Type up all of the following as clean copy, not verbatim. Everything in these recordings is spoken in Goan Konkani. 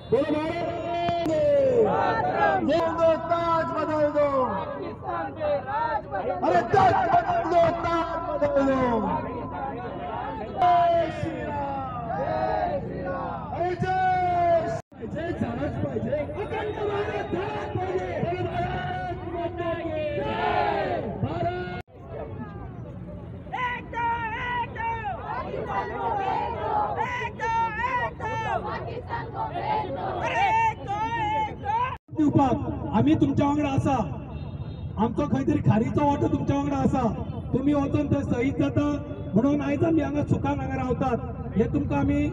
बोलो भारत दो, ताज बदल दो, अरे ताज बदल दो, ताज बदल दो। जय श्री राम, अरे जय जय झालंच पाहिजे। अखंड भारत झालाच पाहिजे। बोलो भारत माता की जय। भारत एकता एकता पाकिस्तान को भेज दो, एकता एकता पाकिस्तान को भेज दो, एकता एकता दिवपाक आमी तुमच्या वांगडा आसा। आमचो खंय तरी खारीचो वांटो तुमच्या वांगडा आसा। तुमी वचून थंय शहीद जाता म्हणून आयज आमी हांगा सुखान हांगा रावतात। हे तुमकां आमी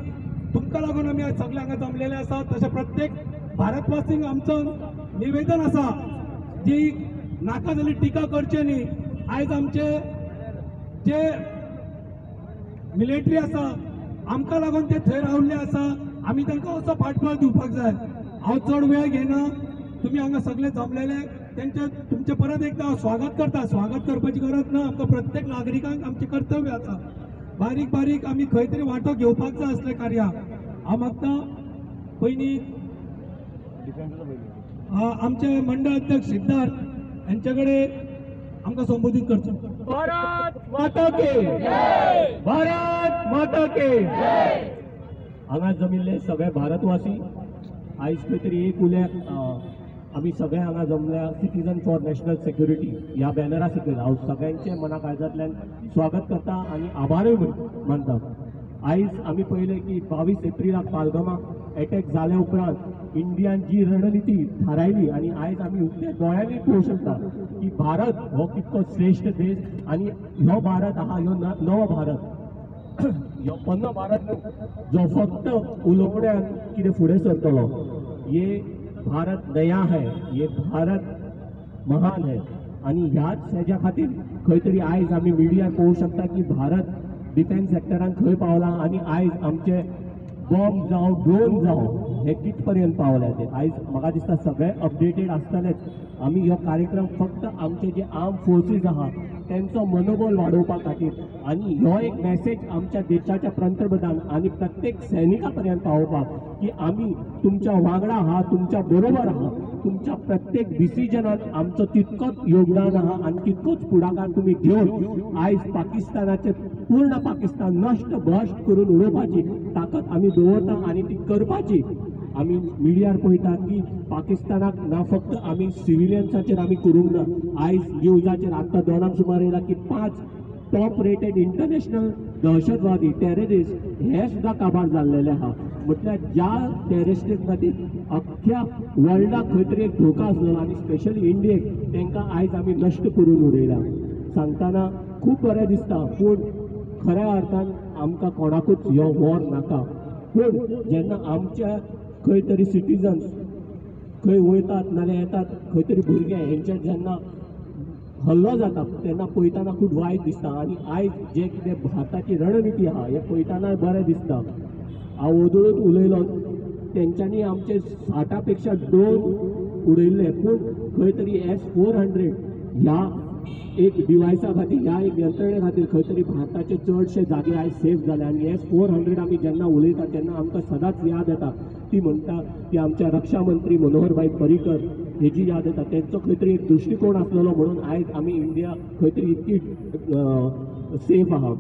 तुमकां लागून आमी आयज सगळे हांगा जमलेले आसा। तशें प्रत्येक भारतवासींक आमचो निवेदन आसा जी नाका जाल्ली टिका करचे न्ही। आयज आमचे जे मिलिटरी आसा आमकां लागून ते थंय रावल्ले आसा। आमी तांकां असो फाटबळ दिवपाक जाय। हांव चड वेळ घेना। तुमी हांगा सगळे जमलेले तेंचे तुमचें परत एकदां हांव स्वागत करता। स्वागत करपाची गरज ना। आमकां प्रत्येक नागरिकांक आमचें कर्तव्य आसा। बारीक बारीक आमी खंय तरी वांटो घेवपाक जाय असले कार्याक। हांव मागता पयलीं आमचे मंडळ अध्यक्ष सिद्धार्थ यांचे कडेन आमकां संबोधीत करचो। भारत माता की जय, भारत माता की जय। हांगा जमिल्ले सगळे भारतवासी आयज खंय तरी एक उल्याक आमी सगळे हांगा जमल्या सिटीजन फॉर नॅशनल सेक्युरिटी ह्या बॅनरा सकयल हांव सगळ्यांचे मना काळजांतल्यान स्वागत करता आनी आभारूय मानता। आयज आमी पळयलें की 22 एप्रिलाक पालगमाक एटॅक जाल्या उपरांत इंडियान जी रणनिती थारायली आनी आयज आमी उक्त्या दोळ्यांनी पळोवंक शकता की भारत हो कितको श्रेश्ठ देश आनी ह्यो भारत आहा ह्यो नवो भारत, ह्यो पोन्नो भारत न्हू जो फक्त उलोवण्यान कितें फुडें सरतलो। ये भारत नया है, ये भारत महान है। आनी ह्याच हेज्या खातीर खंय तरी आयज आमी मिडियार पळोवंक शकता की भारत डिफेन्स सेक्टरान खंय पावला आनी आयज आमचे बॉम्ब जावं ड्रोन जावं हे कित पर्यंत पावल्या ते आयज म्हाका दिसता सगळे अपडेटेड आसतलेच। आमी हो कार्यक्रम फक्त आमचे जे आर्म फोर्सीस आहा तेंचो मनोबल वाडोवपा खातीर आनी हो एक मॅसेज आमच्या देशाच्या पंतप्रधान आनी प्रत्येक सैनिका पर्यंत पावोवपाक की आमी तुमच्या वांगडा आहा, तुमच्या बरोबर आहा, तुमच्या प्रत्येक डिसिजनान आमचो तितकोच योगदान आहा आनी तितकोच फुडाकार तुमी घेवन आयज पाकिस्तानाचे पूर्ण पाकिस्तान नश्ट भश्ट करून उडोवपाची ताकद आमी दवरता आनी ती करपाची। आमी मिडियार पळयता की पाकिस्तानाक ना फक्त आमी सिविलियन्साचेर आमी करूंक ना, आयज न्यूजाचेर आत्तां 2 सुमार येयला की 5 टॉप रेटेड इंटरनॅशनल दहशतवादी टेररिस्ट हे सुद्दां काबार जाल्लेले आहा। म्हटल्यार ज्या टेररिस्टां खातीर अख्ख्या वर्ल्डाक खंय तरी एक धोका आसलेलो आनी स्पेशली इंडियेक तांकां आयज आमी नश्ट करून उडयला। सांगतना खूब बरें दिसता पूण खऱ्या अर्थान आमकां कोणाकूच ह्यो वॉर नाका। पूण जेन्ना आमच्या खंय तरी सिटीजन्स खंय वयतात नाल्यार येतात खंय तरी भुरगे हेंचेर जेन्ना हल्लो जाता तेन्ना पळयतना खूब वायट दिसता आनी आयज जे कितें भारताची रणनिती आहा हें पळयतना बरें दिसता। हांव ओदूळूच उलयलो तेंच्यांनी आमचे 60 पेक्षा 2 उडयल्ले पूण खंय तरी S-400 ह्या एक डिवायसा खातीर ह्या एक यंत्रणे खातीर खंय तरी भारताचे चडशे जागे आयज सेफ जाले आनी S-400 आमी जेन्ना उलयता तेन्ना आमकां सदांच याद येता ती म्हणटा ती आमच्या रक्षा मंत्री मनोहरभाई पर्रीकर हेजी याद येता। तेंचो खंय तरी एक दृश्टिकोण आसलेलो म्हणून आयज आमी इंडिया खंय तरी इतकी सेफ आहा।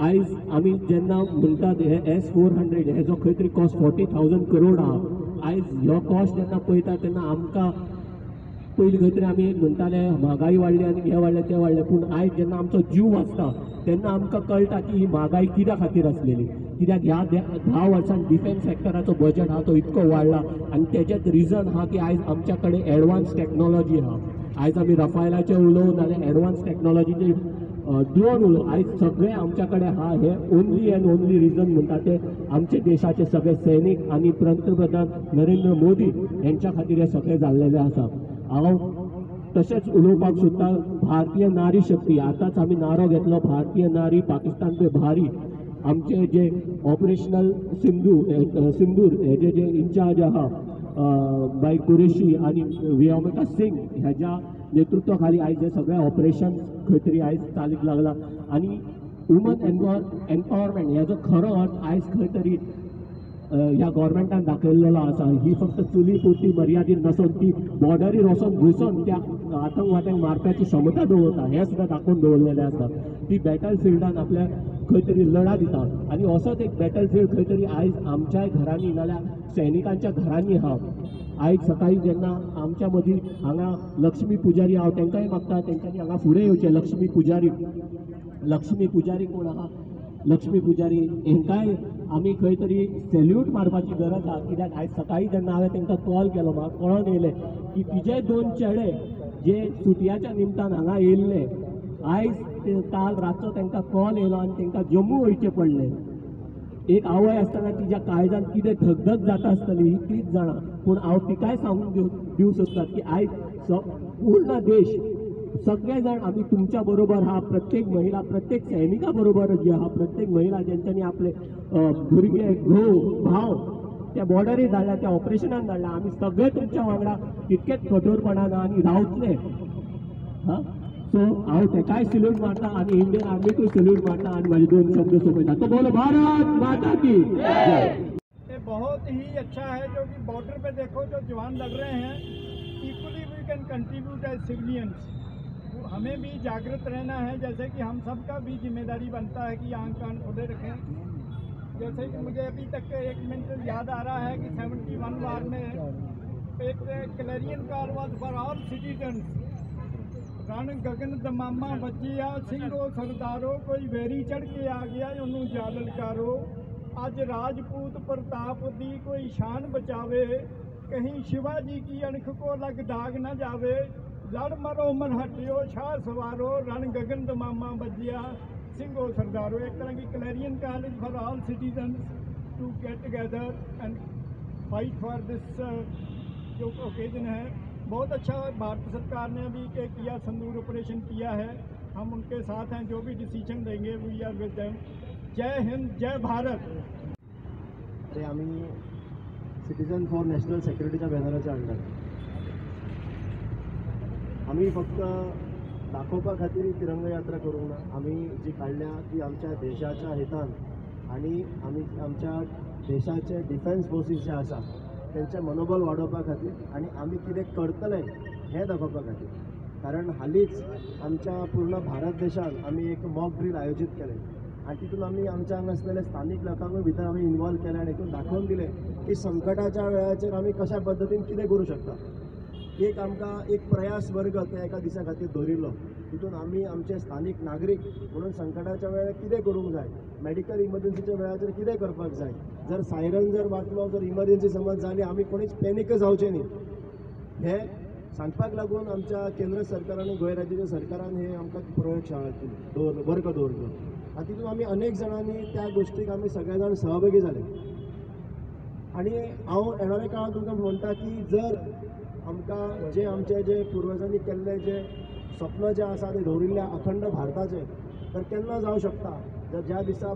आयज आमी जेन्ना म्हणटात हे S-400 हेजो खंय तरी कॉस्ट 40,000 करोड आहा। आयज ह्यो कॉस्ट जेन्ना पळयता तेन्ना आमकां पयलीं खंय तरी आमी म्हणटाले म्हागाई वाडली आनी हें वाडलें तें वाडलें, पूण आयज जेन्ना आमचो जीव वाचता तेन्ना आमकां कळटा की ही म्हागाई कित्या खातीर आसलेली। कित्याक ह्या 10 वर्सांत डिफेन्स सेक्टराचो बजट आहा तो इतको वाडला आनी तेजेंच रिजन आहा की आयज आमच्या कडेन एडवान्स टॅक्नोलॉजी आहा। आयज आमी रफायलाचेर उलोवं नाल्यार एडवान्स टॅक्नोलॉजीचे ड्रोन उलोवं, आयज सगळें आमच्या कडेन आहा। हे ओनली एंड ओनली रिजन म्हणटा ते आमचे देशाचे सगळे सैनीक आनी पंतप्रधान नरेंद्र मोदी हेंच्या खातीर हें सगळें जाल्लेलें आसा। हांव तशेंच उलोवपाक सोदता भारतीय नारी शक्ती, आतांच आमी नारो घेतलो भारतीय नारी पाकिस्तान पे भारी। आमचे जे ऑपरेशनल सिंदूर हेजे जे इन्चार्ज आहा बाई कुरेशी आनी व्योमिका सिंग हेज्या नेतृत्वा खाली आयज हे सगळे ऑपरेशन खंय तरी आयज चालीक लागला आनी वुमन एम्पावरमेंट हेजो खरो अर्थ आयज खंय तरी ह्या गव्हर्मेंटान दाखयल्लो आसा. ही फक्त चुली पुरती मर्यादीत नसून ती बॉर्डरीर वचोन घुसून त्या आतंकवाद्यांक मारपाची क्षमता दवरता हें सुद्दां दाखोवन दवरलेलें आसा. ती बॅटल फिल्डान आपल्या खंय तरी लढा दिता आनी असोच एक बॅटल फिल्ड खंय तरी आयज आमच्याय घरांनी नाल्यार सैनिकांच्या घरांनी आहा. आयज सकाळी जेन्ना आमच्या मदीं हांगा लक्ष्मी पुजारी हांव तांकांय मागता तेंच्यांनी हांगा फुडें येवचें. लक्ष्मी पुजारी, लक्ष्मी पुजारी कोण आहा? लक्ष्मी पुजारी हेंकांय आमी खंय तरी सॅल्यूट मारपाची गरज आहा, कित्याक आयज सकाळी जेन्ना हांवें तांकां कॉल केलो म्हाका कळोन येयलें की तिजे 2 चेडे जे सुटयाच्या निमतान हांगा येयल्ले आयज ते काल रातचो तांकां कॉल येयलो आनी तांकां जम्मू वयचें पडलें. एक आवय आसतना तिच्या काळजान कितें धगधग जाता आसतली ही तीच जाणा, पूण हांव तिकाय सांगून दिवं सोदता की आयज पूर्ण देश सगळे जाण आमी तुमच्या बरोबर आहा. प्रत्येक महिला, प्रत्येक सैनिका बरोबर जे आहा, प्रत्येक महिला जेंच्यांनी आपले भुरगे, घोव, भाव त्या बॉर्डरीर धाडल्या, त्या ऑपरेशनान धाडल्या, आमी सगळे तुमच्या वांगडा तितकेच कठोरपणान आनी रावतले. हां, सो हांव तेकाय सॅल्यूट मारता आनी इंडियन आर्मीकूय सॅल्यूट मारता आनी म्हाजे 2 शब्द सोंपयता. तो बोलो भारत माता की जय. ये बहुत ही अच्छा है जो कि बॉर्डर पे देखो जो जवान लड़ रहे हैं, equally we can contribute as civilians. हमें भी जागृत रहना है, जैसे कि हम सबका भी जिम्मेदारी बनता है कि आँख कान खुले रखें. जैसे कि मुझे अभी तक एक मिनट याद आ रहा है कि 71 वार में एक clarion call was for all citizens. रण गगन दमामा बजिया सिंघो सरदारो, कोई वैरी चढ़ के आ गया उन्होंने जा ललकारो. अज राजपूत प्रताप दी कोई शान बचावे, कहीं शिवाजी की अणख को लग दाग ना जावे. लड़ मरो मरहटियो शाह सवारो, रण गगन दमामा बजिया सिंघो सरदारो. एक तरह की clarion call is for all citizens to get together and fight for this जो ओकेजन है. बहुत अच्छा भारत सरकार ने अभी के किया, संदूर ऑपरेशन किया है, हम उनके साथ हैं, जो भी डिसीजन देंगे we are with them. जय हिंद, जय भारत. अरे आमी सिटीजन फॉर नॅशनल सेक्युरिटीच्या बॅनराच्या अंडर आमी फक्त दाखोवपा खातीर तिरंगा यात्रा करूंक ना, आमी जी काडल्या ती आमच्या देशाच्या हितान आनी आमी आमच्या देशाचे डिफेन्स फोर्सीस जे आसा तेंचें मनोबल वाडोवपा खातीर आनी आमी कितें करतले हें दाखोवपा खातीर. कारण हालींच आमच्या पूर्ण भारत देशान आमी एक मॉक ड्रील आयोजीत केलें आनी तितून आमी आमच्या हांगा आसलेले स्थानीक लोकांकूय भितर आमी इनवॉल्व केलें आनी हितून दाखोवन दिलें की संकटाच्या वेळाचेर आमी कशा पद्दतीन कितें करूं शकता. एक आमकां एक प्रयास वर्ग त्या एका दिसा खातीर दवरिल्लो, तितून आमी आमचे स्थानीक नागरीक म्हणून संकटाच्या वेळार कितें करूंक जाय, मेडिकल इमर्जन्सीच्या वेळाचेर कितें करपाक जाय, जर सायरन जर वाजलो, जर इमर्जन्सी समज जाली आमी कोणीच पॅनीक जावचें न्ही हें सांगपाक लागून आमच्या केंद्र सरकार आनी गोंय राज्याच्या सरकारान हे आमकां प्रयोगशाळा दवर वर्ग दवरलो आनी तितून आमी अनेक जाणांनी त्या गोश्टीक आमी सगळे जाण सहभागी जाले. आनी हांव येणाऱ्या काळांत तुमकां म्हणटा की जर आमकां जे आमचे जे पुर्वजांनी केल्ले जे स्वप्न जे आसा ते दवरिल्ले अखंड भारताचे, तर केन्ना जावं शकता जर ज्या दिसा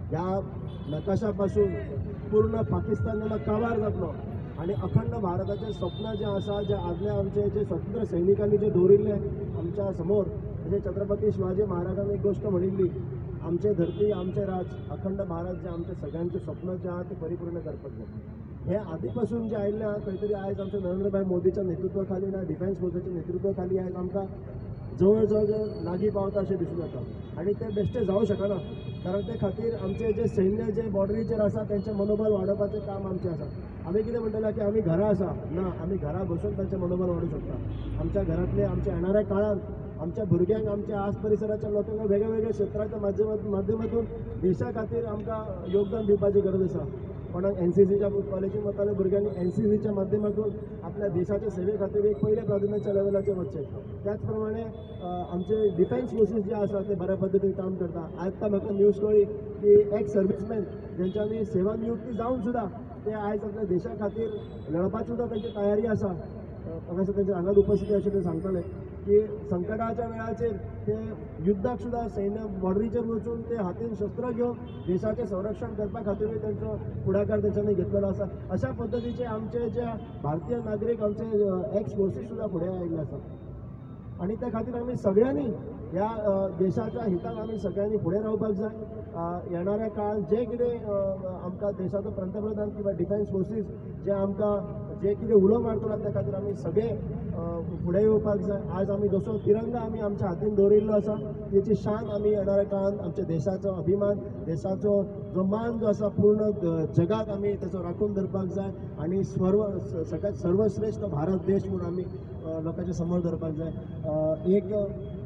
ह्या नकाशा पासून पूर्ण पाकिस्तान जेन्ना काबार जातलो आनी अखंड भारताचें स्वप्न जें आसा, जे आदल्या आमचे जे स्वतंत्र सैनिकांनी जे दवरिल्लें आमच्या समोर, जशें छत्रपती शिवाजी महाराजान एक गोश्ट म्हणिल्ली, आमचे धरती आमचें राज, अखंड भारत जें आमचें सगळ्यांचें स्वप्न जें आहा तें परिपूर्ण करपाक जाय. हे आदी पासून जे आयिल्लें आहा खंय तरी आयज आमच्या नरेंद्रभाई मोदीच्या नेतृत्वा खाली ना डिफेन्स फोर्साच्या नेतृत्वा खाली आयज आमकां जवळ जवळ लागीं पावता अशें दिसून येता आनी तें बेश्टें जावं शकना, कारण ते खातीर आमचे जे सैन्य जे बॉर्डरीचेर आसा तेंचें मनोबल वाडोवपाचें काम आमचें आसा. आमी कितें म्हणटले की आमी घरा आसा ना, आमी घरा बसून तांचें मनोबल वाडोवंक शकता. आमच्या घरांतले आमच्या येणाऱ्या काळांत आमच्या भुरग्यांक, आमच्या आस परिसराच्या लोकांक वेगळ्या वेगळ्या क्षेत्राच्या माध्यमातून देशा खातीर आमकां योगदान दिवपाची गरज आसा. कोणाक एनसीसीच्या कॉलेजीन वताले भुरग्यांनी एनसीसीच्या माध्यमातून आपल्या देशाच्या सेवे खातीर एक पयल्या प्राधान्याच्या लेवलाचेर वचचें. त्याच प्रमाणे आमचे डिफेन्स फोर्सीस जे आसा ते बऱ्या पद्दतीन काम करता. आयज म्हाका न्यूज कळ्ळी की एक्स सर्विसमॅन जेंच्यांनी सेवा निवृत्ती जावन सुद्दां ते आयज आपल्या देशा खातीर लढपाची सुद्दां तेंची तयारी आसा. म्हाका तेंच्या हांगाच उपस्थिती अशें ते सांगताले की संकटाच्या वेळाचेर ते युद्धाक सुद्दां सैन्य बॉर्डरीचेर वचून ते हातीन शस्त्र घेवन देशाचें संरक्षण करपा खातीरूय तेंचो फुडाकार तेंच्यांनी घेतलेलो आसा. अशा पद्दतीचे आमचे जे भारतीय नागरीक, आमचे एक्स फोर्सीस सुद्दां फुडें आयिल्ले आसा आनी त्या खातीर आमी सगळ्यांनी ह्या देशाच्या हितान आमी सगळ्यांनी फुडें रावपाक जाय. येणाऱ्या काळात जे कितें आमकां देशाचो पंतप्रधान किंवा डिफेन्स फोर्सीस जे आमकां जे कितें उलो मारतलो त्या खातीर आमी सगळे फुडें येवपाक जाय. आज आमी जसो तिरंगा आमी आमच्या हातीन दवरिल्लो आसा तेची शान आमी येणाऱ्या काळांत आमच्या देशाचो अभिमान, देशाचो जो मान जो आसा पूर्ण जगाक आमी तेचो राखून धरपाक जाय आनी सगळ्यात सर्वश्रेश्ठ भारत देश म्हणून आमी लोकांच्या समोर धरपाक जाय. एक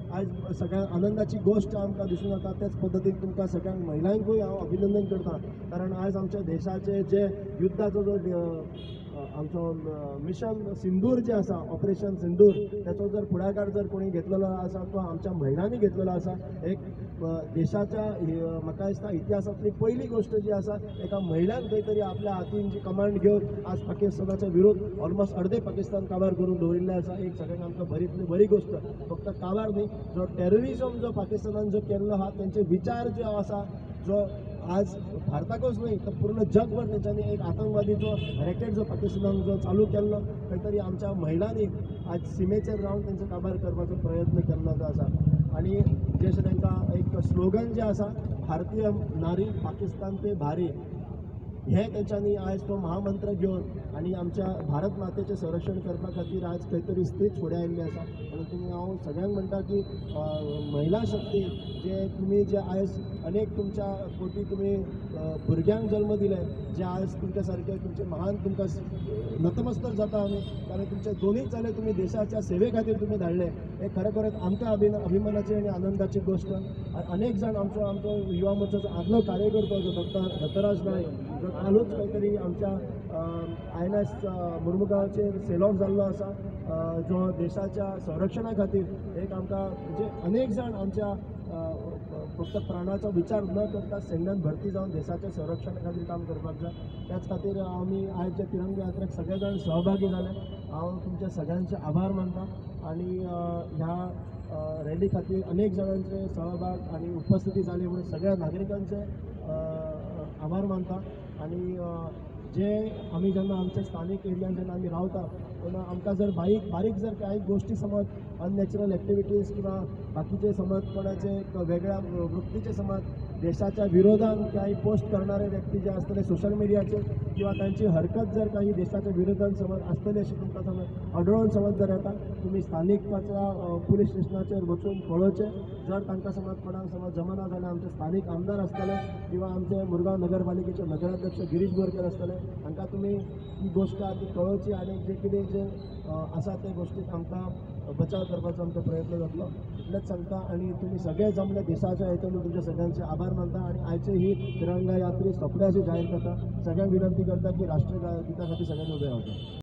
आज सगळ्यात आनंदाची गोश्ट आमकां दिसून येता. त्याच पद्दतीन तुमकां सगळ्यांक महिलांकूय हांव अभिनंदन करता, कारण आज आमच्या देशाचे जे युद्धाचो जो आमचो मिशन सिंदूर जे आसा, ऑपरेशन सिंदूर, त्याचो जर फुडाकार जर कोणी घेतलेलो आसा तो आमच्या महिलांनी घेतलेलो आसा. एक देशाच्या म्हाका दिसता इतिहासांतली पयली गोश्ट जी आसा, एका महिलान खंय तरी आपल्या हातीन जी कमांड घेवन आज पाकिस्तानाच्या विरोध ऑलमोस्ट अर्दे पाकिस्तान काबार करून दवरिल्लें आसा. एक सगळ्यांक आमकां बरीतली बरी गोश्ट, फक्त काबार न्ही, जो टेररिजम जो पाकिस्तानान जो केल्लो आहा तेंचे विचार जे आसा जो आज भारताकूच न्हय तर पूर्ण जगभर तेंच्यांनी एक आतंकवादीचो रॅकेट जो पाकिस्तानान जो चालू केल्लो खंय तरी आमच्या महिलांनी आज सिमेचेर रावन तेंचो काबार करपाचो प्रयत्न केल्लो जो आसा. आनी जशें तांकां एक स्लोगन जें आसा, भारतीय नारी पाकिस्तान पे भारी, हे तेंच्यांनी आयज तो महामंत्र घेवन आनी आमच्या भारत मातेचें संरक्षण करपा खातीर आज खंय तरी स्थित फुडें आयिल्ली आसा. म्हणून तुमी हांव सगळ्यांक म्हणटा की महिला शक्ती जे तुमी जे आयज अनेक तुमच्या कोटी तुमी भुरग्यांक जल्म दिले, जे आयज तुमच्या सारके तुमचे महान तुमकां नतमस्तक जाता आमी, कारण तुमचे दोनूय चले तुमी देशाच्या सेवे खातीर तुमी धाडले. हे खरें आमकां अभिमानाची आनी आनंदाची गोश्ट. अनेक जाण आमचो आमचो युवा मोर्चाचो आदलो कार्यकर्तो जो दत्तराज नायक जो कालूच खंय तरी आमच्या INS मुर्मुगांवचेर सेल ऑफ जाल्लो आसा, जो देशाच्या संरक्षणा खातीर एक आमकां म्हणजे अनेक जाण आमच्या फक्त प्राणाचो विचार न करता सैन्यान भरती जावन देशाच्या संरक्षणा खातीर काम करपाक जाय. त्याच खातीर आमी आयज जे तिरंगा यात्रेक सगळे जाण सहभागी जाले, हांव तुमच्या सगळ्यांचे आभार मानता आनी ह्या रॅली खातीर अनेक जाणांचे सहभाग आनी उपस्थिती जाली म्हणून सगळ्या नागरिकांचे आभार मानता. आनी जे आमी जेन्ना आमच्या स्थानीक एरियान जेन्ना आमी रावता तेन्ना आमकां जर बारीक बारीक जर कांय गोश्टी समज अननॅचरल एक्टिविटीज किंवा बाकीचे समज कोणाचे वेगळ्या वृत्तीचे समज देशाच्या विरोधान काही पोस्ट करणारे व्यक्ती जे आसतले सोशल मिडियाचेर किंवा तांची हरकत जर काही देशाच्या विरोधान समज आसतली अशी तुमकां समज आढळून समज जर येता, तुमी स्थानिकाच्या पुलीस स्टेशनाचेर वचून पळोवचें. जर तांकां समज कोणाक समज जमना जाल्यार आमचे स्थानीक आमदार आसतले किंवा आमचे मुरगांव नगरपालिकेचे नगराध्यक्ष गिरीश बोरकर आसतले, हांकां तुमी ही गोश्ट आहा ती कळोवची आनी जे कितें जे आसा ते गोश्टीक आमकां बचाव करपाचो आमचो प्रयत्न जातलो इतलेंच सांगता. आनी तुमी सगळे जमले देशाच्या हेतून तुमच्या सगळ्यांचे आभार मानता आनी आयची ही तिरंगा यात्री सोंपल्या अशी जाहीर करता. सगळ्यांक विनंती करता की राष्ट्रगीता खातीर सगळ्यांनी उबें रावचें.